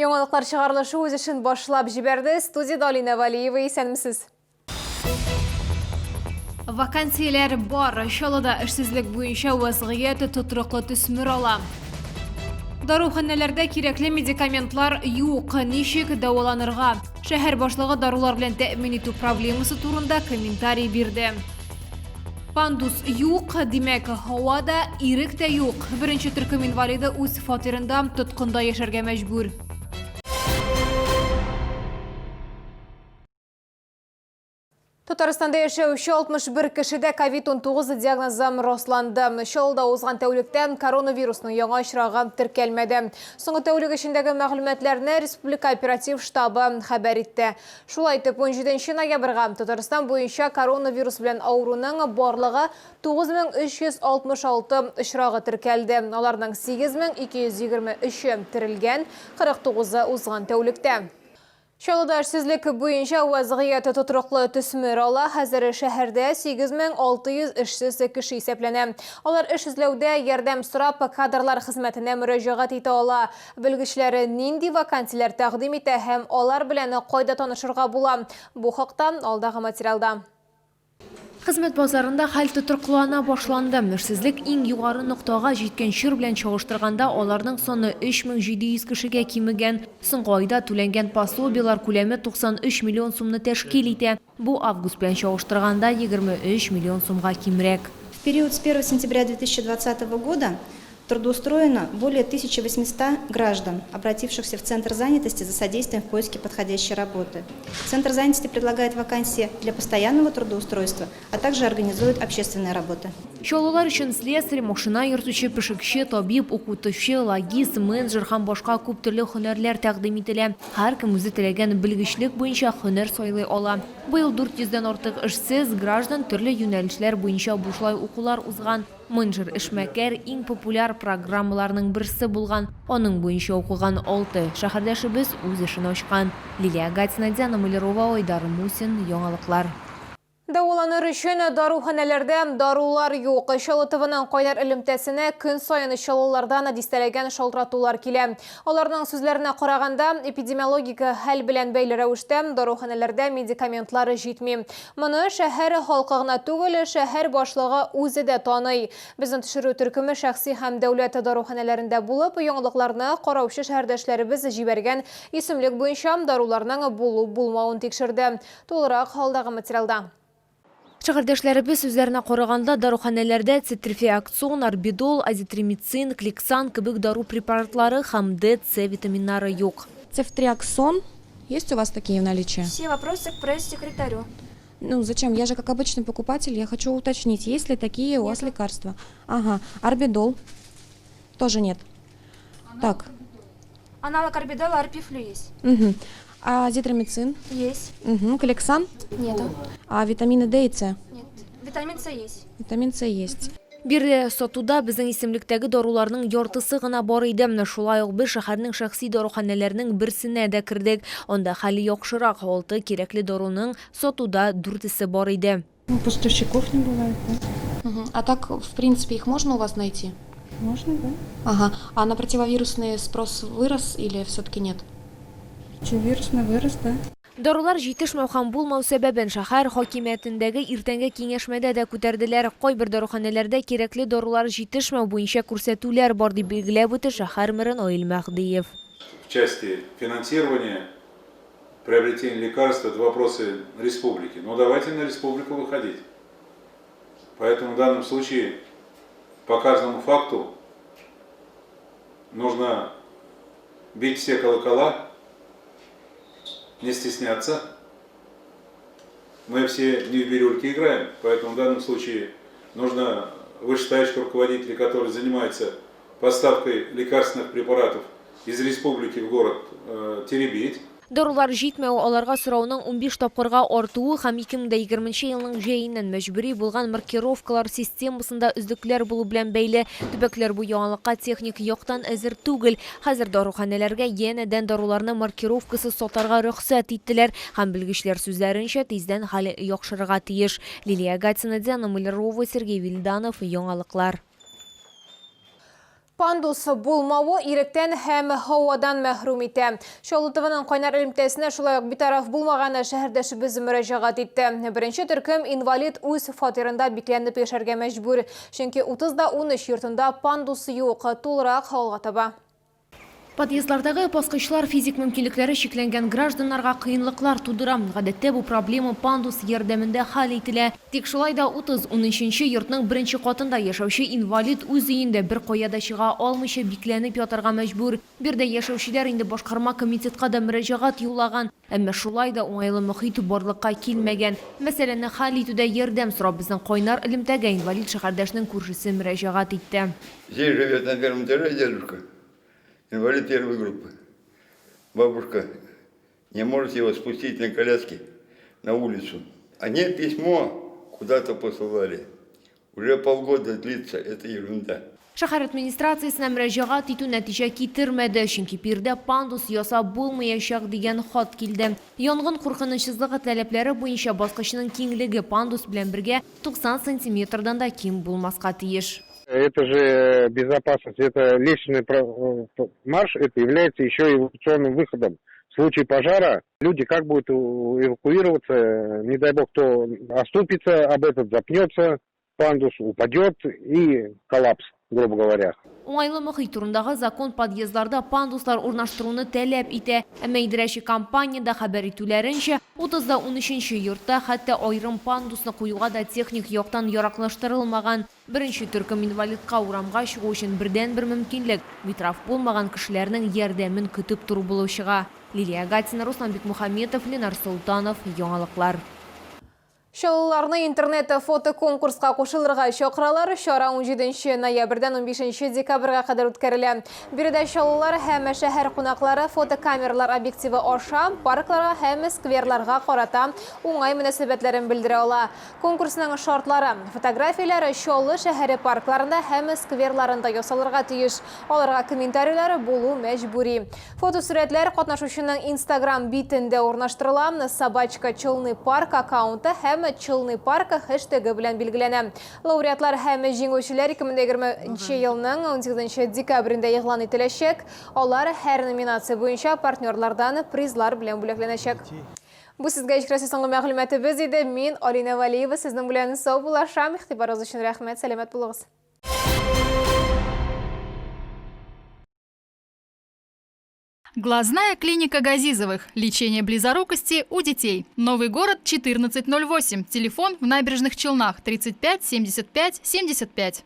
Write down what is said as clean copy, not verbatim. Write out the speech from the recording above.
Яңалыклар чыгарылышы үз эшен башлап җибәрде. Студиядә Алинә Валиева, исәнмесез. Вакансияләр бар. Чаллыда эшсезлек буенча вазгыять тотрыклы төсмер ала. Даруханәләрдә кирәкле медикаментлар юк. Ничек дәваланырга? Шәһәр башлыгы дарулар белән тәэмин итү проблемасы турында комментарий бирде. Пандус юк, димәк, һава да, ирек тә юк. Беренче төркем инвалиды үз фатирында тоткында яшәргә мәҗбүр. Татарстанда яшәүче 61 кешедә COVID-19 диагнозы расланды. Чаллыда узган тәүлектә коронавирусның яңа очрагы теркәлмәде. Соңгы тәүлек эчендәге мәгълүматларны Республика оператив штабы хәбәр итте. Шулай итеп, 17 ноябрьгә Татарстан буенча коронавирус белән авыруның барлыгы 9366 очрагы теркәлде. Аларның 8223-е терелгән, 49-ы узган тәүлектә. Чаллыда эшсезлек буенча вәзгыять тотрыклы төсмер ала. Хәзер шәһәрдә 8600 эшсез кеше исәпләнә. Алар эш эзләүдә ярдәм сорап, кадрлар хезмәтенә мөрәҗәгать итә ала. Белгечләр нинди вакансияләр тәкъдим итә һәм алар белән кайда танышырга була? Бу хакта алдагы материалда. Хезмәт базарында хәл тотрыклана башланды. Эшсезлек иң югары ноктага җиткән чор белән чагыштырганда, аларның саны 3700 кешегә кимегән. Соңгы айда түләнгән пособиеләр күләме 93 миллион сумны тәшкил итә. Бу август белән чагыштырганда 23 миллион сумга кимрәк. В период с 1 сентября 2020 года Трудоустроено более 1800 граждан, обратившихся в Центр занятости за содействием в поиске подходящей работы. Центр занятости предлагает вакансии для постоянного трудоустройства, а также организует общественные работы. Чаллылар өчен слесарь, машина йөртүче, пешекче, табиб, укытучы, логист, менеджер һәм башка күп төрле һөнәрләр тәкъдим ителә. Һәркем үзе теләгән белгечлек буенча һөнәр сайлый ала. Быел 400 дән артык эшсез граждан төрле юнәлешләр буенча бушлай укулар узган. Менеджер эшмәкәр иң популяр программаларның берсе булган. Аның буенча укыган алты шәһәрдәшебез үз эшен ачкан. Лилия Гатина, Диана Малярова, Айдар Мусин, Яңалыклар. Дәваланыр өчен даруханәләрдә дарулар юк. Чаллы ТВның кайнар элемтәсенә көн саен чаллылардан дистәләгән шалтыратулар килә. Аларның сүзләренә караганда, эпидемиологик хәл белән бәйле рәвештә даруханәләрдә медикаментлар җитми. Моны шәһәр халкы гына түгел, шәһәр башлыгы үзе дә таный. Безнең төшерү төркеме шәхси һәм дәүләт даруханәләрендә булып, яңалыкларны караучы шәһәрдәшләребез җибәргән исемлек буенча даруларның булу-булмавын тикшерде. Тулырак алдагы материалда. Шәһәрдәшләребез сүзләренә караганда, даруханәләрдә цитрофиаксон, арбидол, азитромицин, клексан кебек дару препаратлары һәм Д, С витаминнары юк. Цефтриаксон Есть у вас такие в наличии? Все вопросы к пресс-секретарю. Ну, зачем? Я же как обычный покупатель, я хочу уточнить, есть ли такие у вас лекарства. Ага, арбидол тоже нет. Так. Аналог арбидола арпифлю есть. Угу. А азитромицин? Есть. Угу. Клексан? Нету. А витамины D и С? Нет. Витамин С есть. Витамин С есть. Биредә сатуда безнең исемлектәге даруларның яртысы гына бар иде. Менә шулай ук без шәһәрнең шәхси даруханәләренең берсенә дә кердек. Анда хәл яхшырак, алты кирәкле даруның сатуда дүртесе бар иде. Ну, поставщиков не бывает, да. Мгм. А так, в принципе, их можно у вас найти? Можно, да. Ага. А на противовирусные спрос вырос или все-таки нет? Противовирусный вырос, да. Дарулар җитешмәү һәм булмау сәбәбен шәһәр хакимиятендәге иртәнге киңәшмәдә дә күтәрделәр. Кайбер даруханәләрдә кирәкле дарулар җитешмәү буенча күрсәтүләр бар, дип билгеләп үтте шәһәр мэры Наил Мәһдиев. В части финансирования приобретения лекарств, это вопросы республики. Но давайте на республику выходить. Поэтому в данном случае по каждому факту нужно бить все колокола, не стесняться. Мы все не в бирюльке играем, поэтому в данном случае нужно вышестоящих руководителей, которые занимаются поставкой лекарственных препаратов из республики в город, э, теребить. Дарулар җитмәү, аларга сорауның унбиш тапкырга артуы һәм 2020 нче елның җәеннән мәҗбүри булган маркировкалар системасында өзлекләр булу белән бәйле. Төбәкләр бу яңалыкка техник яктан әзер түгел. Хәзер даруханәләргә янәдән даруларны маркировкасыз сатарга рөхсәт иттеләр һәм, белгечләр сүзләренчә, тиздән хәл яхшырырга тиеш. Лилия Гатина, Диана Малярова, Сергей Вильданов, Яңалыклар. Пандус булмавы иректән һәм һавадан мәхрүм итә. Чаллы ТВның кайнар элемтәсенә шулай ук битараф булмаган шәһәрдәшебез мөрәҗәгать итте. Беренче төркем инвалид үз фатирында бикләнеп яшәргә мәҗбүр. Чөнки 30 да 13 йортында пандус юк. Тулырак алга таба. Подъездлардагы баскычлар физик мөмкинлекләре чикләнгән гражданнарга кыенлыклар тудыра. Гадәттә бу проблема пандус ярдәмендә хәл ителә. Тик шулай да 30-13 йортның беренче катында яшәүче инвалид үз өендә бер кая да чыга алмыйча бикләнеп ятарга мәҗбүр. Биредә яшәүчеләр инде башкарма комитетка да мөрәҗәгать юллаган. Әмма шулай да уңайлы мохит барлыкка килмәгән. Мәсьәләне хәл итүдә ярдәм сорап безнең кайнар элемтәгә инвалид шәһәрдәшнең күршесе мөрәҗәгать итте. Здесь живет на первом этаже дедушка, инвалид первой группы. Бабушка не может его спустить на коляске на улицу. Они письмо куда-то посылали. Уже полгода длится эта ерунда. Шәһәр администрациясенә мөрәҗәгать итү нәтиҗә китермәде, чөнки биредә пандус ясап булмаячак дигән хат килде. Янгын куркынычсызлыгы таләпләре буенча баскычның киңлеге пандус белән бергә 90 сантиметрдан да ким булмаска тиеш. Это же безопасность, это лестничный марш, это является еще эвакуационным выходом. В случае пожара люди как будут эвакуироваться, не дай бог, кто оступится об этот, запнется, пандус упадет и коллапс, грубо говоря. Уңайлы мохит турындагы закон подъездларда пандуслар урнаштыруны таләп итә. Әмма идарәче компаниядә хәбәр итүләренчә, 30-13 йортта хәтта аерым пандусны куюга да техник яктан яраклаштырылмаган. Беренче төркем инвалидка урамга чыгу өчен бердәнбер мөмкинлек битараф булмаган кешеләрнең ярдәмен көтеп тору булып чыга. Лилия Гатина, Руслан Бикмухаметов, Ленар Солтанов, Яңалыклар. Чаллыларны интернет фотоконкурска кушылырга чакыралар. Чара 17 ноябрьдән 15 декабрьгә кадәр үткәрелә. Биредә чаллылар һәм шәһәр кунаклары фотокамералар объективы аша паркларга һәм скверларга карата уңай мөнәсәбәтләрен белдерә ала. Конкурсның шартлары: фотографияләр Чаллы шәһәре паркларында һәм скверларында ясалырга тиеш. Аларга комментарийлар булу мәҗбүри. Фотосурәтләр катнашучының Instagram битендә урнаштырыла. Собачка Челны парк аккаунты һәм Челны парк хэштегы белән билгеләнә. Лауреатлар һәм җиңүчеләр 2020 елның 18 декабрендә игълан ителәчәк. Алар һәр номинация буенча партнерлардан призлар белән бүләкләнәчәк. Бу сезгә җиткерәсе соңгы мәгълүматыбыз иде. Мин Алина Валиева сезнең белән саубуллашам. Игътибарыгыз өчен рәхмәт. Сәламәт булыгыз. Глазная клиника Газизовых. Лечение близорукости у детей. Новый город, 1408. Телефон в Набережных Челнах 35 75 75.